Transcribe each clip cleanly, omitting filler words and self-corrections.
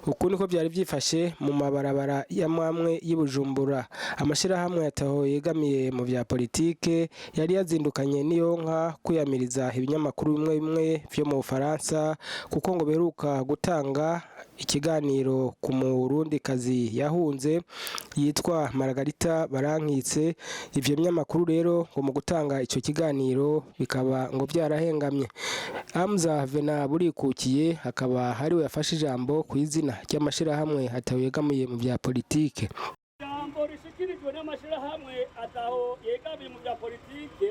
Uku niko vyari vyifashe mu mabarabara y'amwamwe y'i Bujumbura. Amashirahamwe ataho yegamiye mu vya politike yari yazindukanye n'iyonka kwiyamiriza ibinyamakuru bimwe bimwe vyo mu Bufaransa, kuko ngo beruka gutanga ikiganiro ku Murundikazi yahunze yitwa Margarita Barankitse. Ivyo binyamakuru rero ngo mu gutanga ico kiganiro bikaba ngo vyarahengamye. Amza Vena Burikukiye akaba ariwe yafashe ijambo ku izina ry'amashirahamwe ataho yegamiye mu vya politike. Ijambo rishikirijwe n'amashirahamwe ataho yegamiye mu bya politike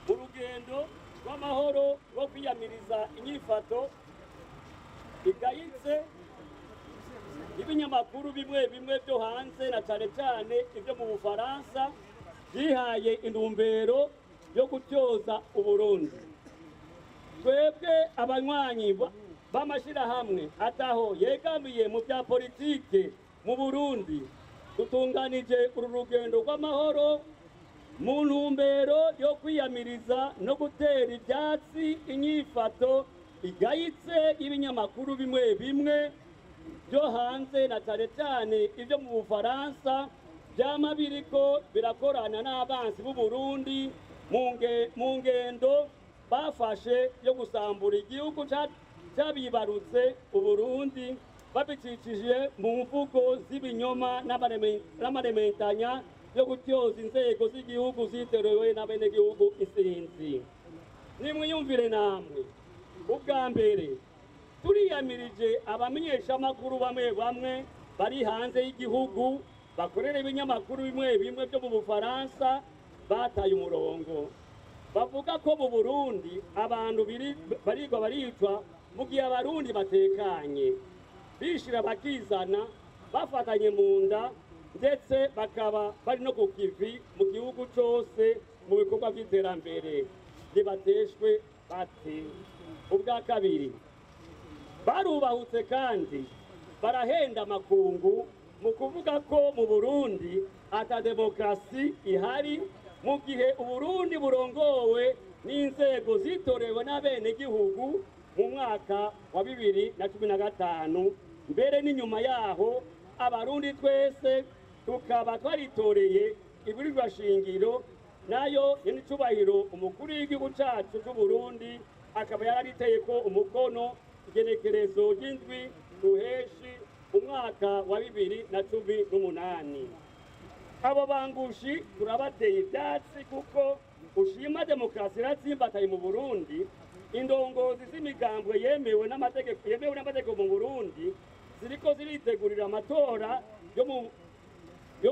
mu rugendo rw'amahoro rwo kwiyamiriza inyifato igayitse y'ibinyamakuru bimwe bimwe byo hanze, na cane cane ibyo mu Bufaransa, byihaye intumbero yo gutyoza Uburundi. Twebwe abanywanyi b'amashirahamwe ataho yegamiye mu bya politike mu Burundi dutunganije uru rugendo rw'amahoro mu ntumbero yo kwiyamiriza no gutera ibyatsi inyifato igayitse y'ibinyamakuru bimwe bimwe byo hanze, na cane cane ibyo mu Bufaransa, vyama biriko birakorana n'abansi b'u Burundi mu ngendo bafashe yo gusambura igihugu cabibarutse Uburundi, babicishije mu mvugo z'ibinyoma n'amarementanya yo gutyoza inzego z'igihugu ziterewe n'abenegihugu isinzi. Nimwiyumvire namwe. Ubwa mbere, turiyamirije abamenyeshamakuru bamwe bamwe bari hanze y'igihugu bakorera ibinyamakuru bimwe bimwe byo mu Bufaransa bataye umurongo, bavuga ko mu Burundi abantu barigwa baricwa mu gihe Abarundi batekanye, bishira bakizana, bafatanye mu nda, ndetse bakaba bari no ku kivi mu gihugu cose mu bikorwa vy'iterambere. Ntibateshwe bate? Ubwa kabiri, barubahutse kandi barahenda amakungu mu kuvuga ko mu Burundi ata demokarasi ihari, mu gihe Uburundi burongowe n'inzego zitorewe n'abenegihugu mu mwaka wa 2015, mbere n'inyuma yaho Abarundi twese tukaba twaritoreye ibwirizwa shingiro, nayo nyenicubahiro umukuru w'igihugu cacu c'Uburundi akaba yarariteye ko umukono igenekerezo ry'indwi Ruheshi umwaka wa 2018. Abo bangushi turabateye ivyatsi, kuko ushima demokarasi iratsimbataye mu Burundi. Indongozi z'imigambwe yemewe n'amategeko mu Burundi ziriko ziritegurira amatora yo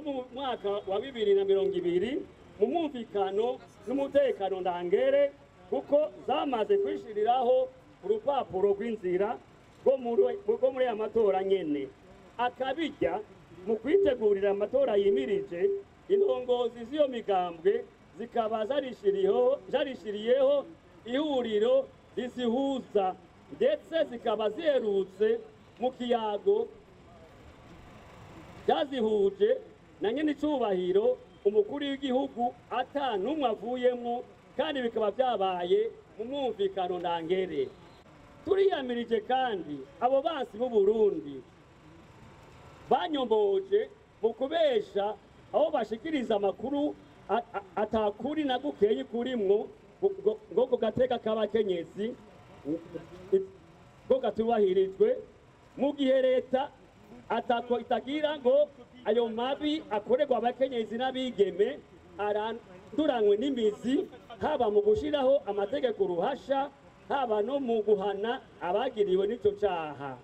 mu mwaka wa 2020 mu mwumvikano n'umutekano ndangere, kuko zamaze kwishiriraho urupapuro rw'inzira rwo muri aya matora nyene. Akabijya mu kwitegurira amatora yimirije, indongozi z'iyo migambwe zikaba zarishiriyeho ihuriro rizihuza, ndetse zikaba ziherutse mu kiyago byazihuje na nyenicubahiro umukuru w'igihugu ata n'umwe avuyemwo, kandi bikaba byabaye mu mwumvikano ndangere. Turiyamirije kandi abo bansi b'u Burundi banyomboje mu kubesha aho bashikiriza amakuru atakuri na gukeyi kurimwo ngo ku gateka k'abakenyezi ngo katubahirijwe, mu gihe leta atako itagira ngo ayo mabi akorerwa abakenyezi n'abigeme aranduranywe n'imizi, haba mu gushiraho amategeko ruhasha, haba no mu guhana abagiriwe n'ico caha.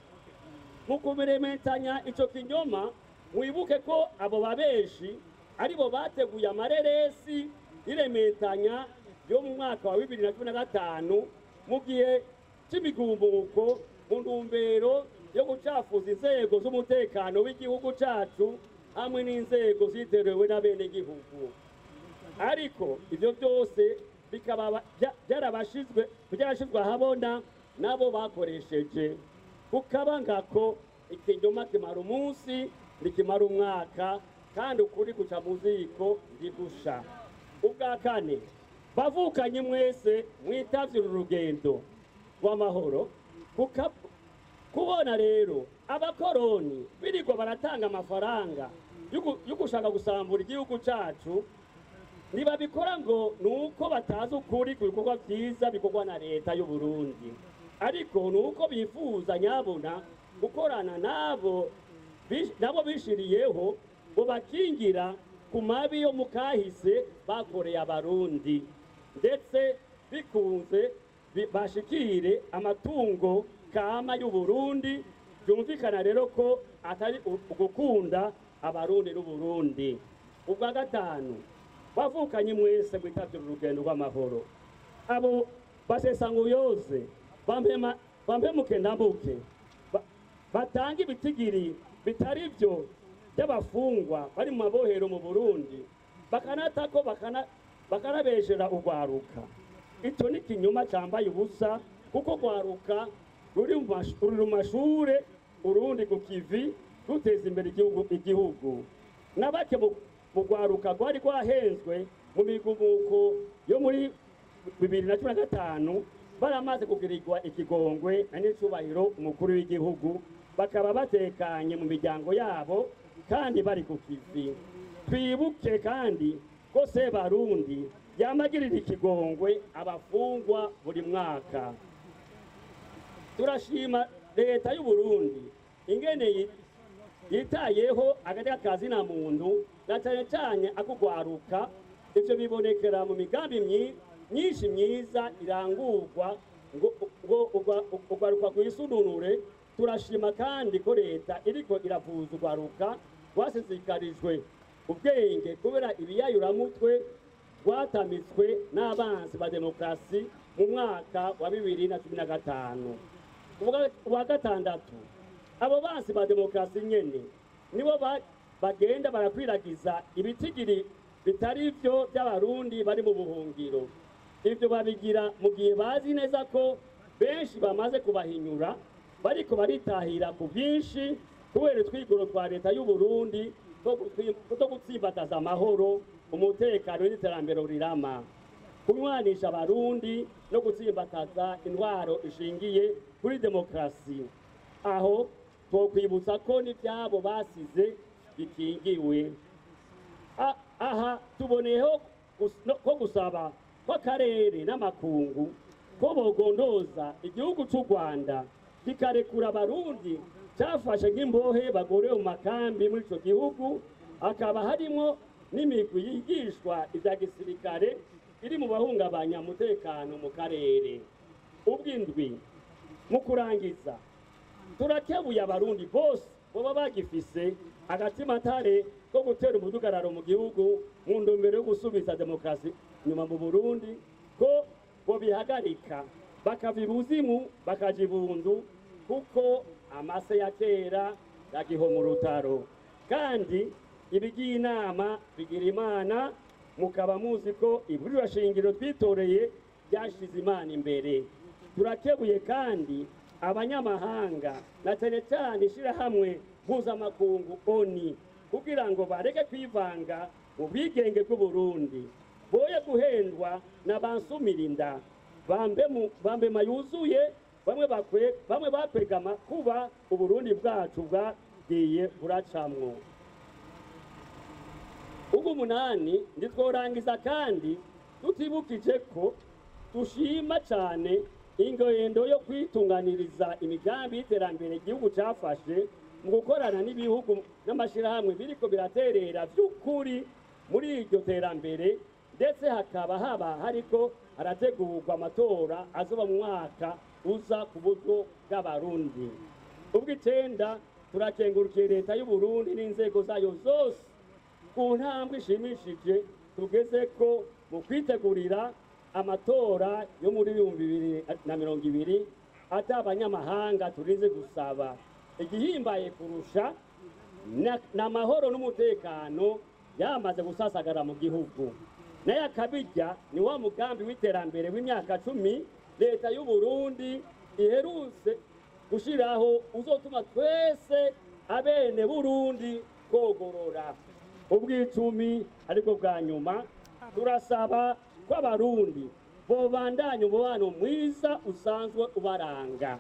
Mu kumerementanya ico kinyoma, mwibuke ko abo babeshi aribo bateguye amareresi y'irementanya yo mu mwaka wa 2015 mu gihe c'imigumuko, mu ntumbero yo gucafuza inzego z'umutekano w'igihugu cacu hamwe n'inzego ziterewe n'abenegihugu. Ariko ivyo byose bikaba byarashizwe ahabona nabo bakoresheje. Kukaba ngako, ikinyoma kimara umunsi ntikimara umwaka, kandi ukuri guca mu ziko ntigusha. Ubwa kane, bavukanye mwese mwitavye uru rugendo rw'amahoro, kubona rero Abakoroni birirwa baratanga amafaranga yo gushaka gusambura igihugu cacu, ntibabikora ngo ni uko batazi ukuri ku bikorwa vyiza bikorwa na leta y'u Burundi, ariko ni uko bifuza nyabuna gukorana nabo nabo bishiriyeho ngo bakingira ku mabi yo mu kahise bakoreye Abarundi, ndetse bikunze bashikire amatungo kama y'u Burundi. Byumvikana rero ko atari ugukunda Abarundi n'Uburundi. Ubwa gatanu, bavukanye mwese mwitavye urugendo rw'amahoro, abo basesanguyoze bampemuke ndambuke batanga ibitigiri bitari byo by'abafungwa bari mu mabohero mu Burundi, bakanatako bakanabeshera urwaruka. Ico ni ikinyoma cambaye ubusa, kuko rwaruka ruri mu mashure urundi ku kivi ruteza imbere igihugu. Nabake mu rwaruka rwari rwahenzwe mu migumuko yo muri 2015 baramaze kugirirwa ikigongwe na nyiricubahiro umukuru w'igihugu, bakaba batekanye mu miryango yabo kandi bari ku kivi. Twibuke kandi ko Sebarundi yamagirira ikigongwe abafungwa buri mwaka. Turashima leta y'u Burundi ingene yitayeho agateka kazina muntu na cane cane akugwaruka. Ivyo bibonekera mu migambi myinshi myiza irangurwa ngo ugwaruka kwisununure. Turashima kandi ko leta iriko iravuza ugwaruka rwasizikarijwe ubwenge kubera ibiyayuramutwe rwatamitswe n'abansi ba demokarasi mu mwaka wa 2015. Ubwa gatandatu, abo bansi ba demokarasi nyene nibo bagenda barakwiragiza ibitigiri bitari vyo by'Abarundi bari mu buhungiro. Ivyo babigira mu gihe bazi neza ko benshi bamaze kubahinyura bariko baritahira ku bwinshi kubera utwigoro twa leta y'u Burundi two gutsimbataza amahoro, umutekano n'iterambere rirama, kunywanisha Abarundi no gutsimbataza intwaro ishingiye kuri demokarasi. Aho twokwibutsa ko n'ivyabo basize bikingiwe. Aha tuboneyeho ko gusaba ko akarere n'amakungu ko bogondoza igihugu c'u Rwanda kikarekura Abarundi cyafashe nk'imbohe bagorewe mu makambi muri ico gihugu, hakaba harimwo n'imigwi yigishwa ivya gisirikare iri mu bahungabanya umutekano mu karere. Ubw'indwi, mu kurangiza, turakebuye Abarundi bose boba bagifise agatimatare ko gutera umudugararo mu gihugu mu ntumbero yo gusubiza demokarasi nyuma mu Burundi, ko bobihagarika bakava ibuzimu bakaja ibundu, kuko amase ya kera yagihoma urutaro. Kandi ibigiye inama bigira Imana, mukaba muzi ko ibwirizwa shingiro twitoreye ryashize Imana imbere. Turakebuye kandi abanyamahanga na cane cane ishirahamwe mpuzamakungu ONU kugira ngo bareke kwivanga mu bwigenge bw'Uburundi, boye guhendwa na bansumirinda bambema yuzuye bamwe bakwegama kuba Uburundi bwacu bwagiye buracamwo. Ubwo umunani, ntitworangiza kandi tutibukije ko dushima cane ingendo yo kwitunganiriza imigambi y'iterambere igihugu cafashe mu gukorana n'ibihugu n'amashirahamwe biriko biraterera vy'ukuri muri iryo terambere, ndetse hakaba haba hariko harategurwa amatora azoba mu mwaka uza ku buryo bw'Abarundi. Ubw'icenda, turakengurukiye leta y'u Burundi n'inzego zayo zose ku ntambwe ishimishije tugeze ko mu kwitegurira amatora yo muri 2020 ata abanyamahanga turinze gusaba. Igihimbaye kurusha n'amahoro n'umutekano yamaze gusasagara mu gihugu. Nayo akabirya ni wa mugambi w'iterambere w'imyaka 10 leta y'u Burundi iherutse gushiraho, uzotuma twese abene Burundi kogorora. Ubw'icumi ariko bwa nyuma, turasaba ko Abarundi bobandanya umubano mwiza usanzwe ubaranga,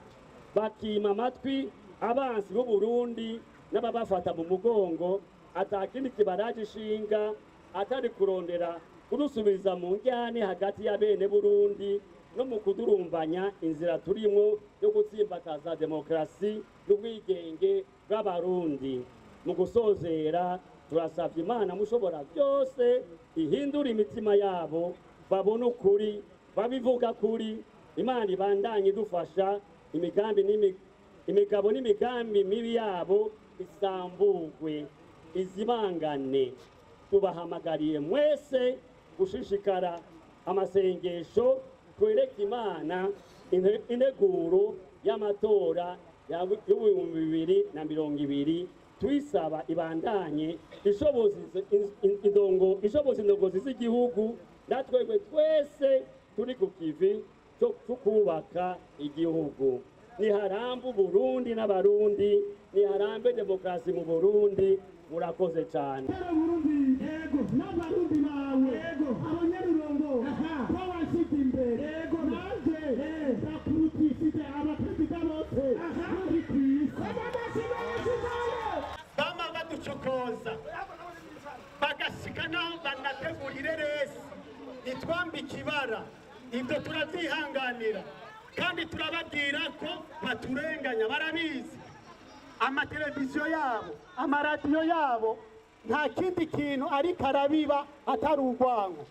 bakima amatwi Abansi b'Uburundi n'ababafata mu mugongo atakindi kibaraje ishinga atari kurondera kudusubiza mu njyane hagati ya bene Burundi no mu kudurumbanya inzira turimwo yo gutsimbataza demokarasi n'ubwigenge bw'Abarundi. Mu gusozera, turasavye Imana Mushobora Byose ihindura imitima yabo, babone ukuri, babivuga kuri. Imana ibandanye idufasha, imigambi imigabo n'imigambi mibi yabo isambugwe, izibangane. Tubahamagariye mwese gushishikara amasengesho, twereke Imana integuro y'amatora y'2020, tuyisaba ibandanye ishoboza indongozi z'igihugu natwebwe twese turi ku kivi cyo kubaka igihugu. Niharambe Uburundi n'Abarundi, niharambe demokarasi mu Burundi. Murakoze cyane. Burundi yego, n'Abarundi bawe yego, abanyarurongo babashyize imbere yego, nanjye ndakurutishije abaperezida bose bari ku isi. Bama baducokoza bagashika naho banategura ireresi itwambika ibara, ibyo turavyihanganira kandi turababwira ko baturenganya. Barabizi, amateleviziyo yabo, amaradiyo yabo, nta kindi kintu ariko arabiba atari urwango.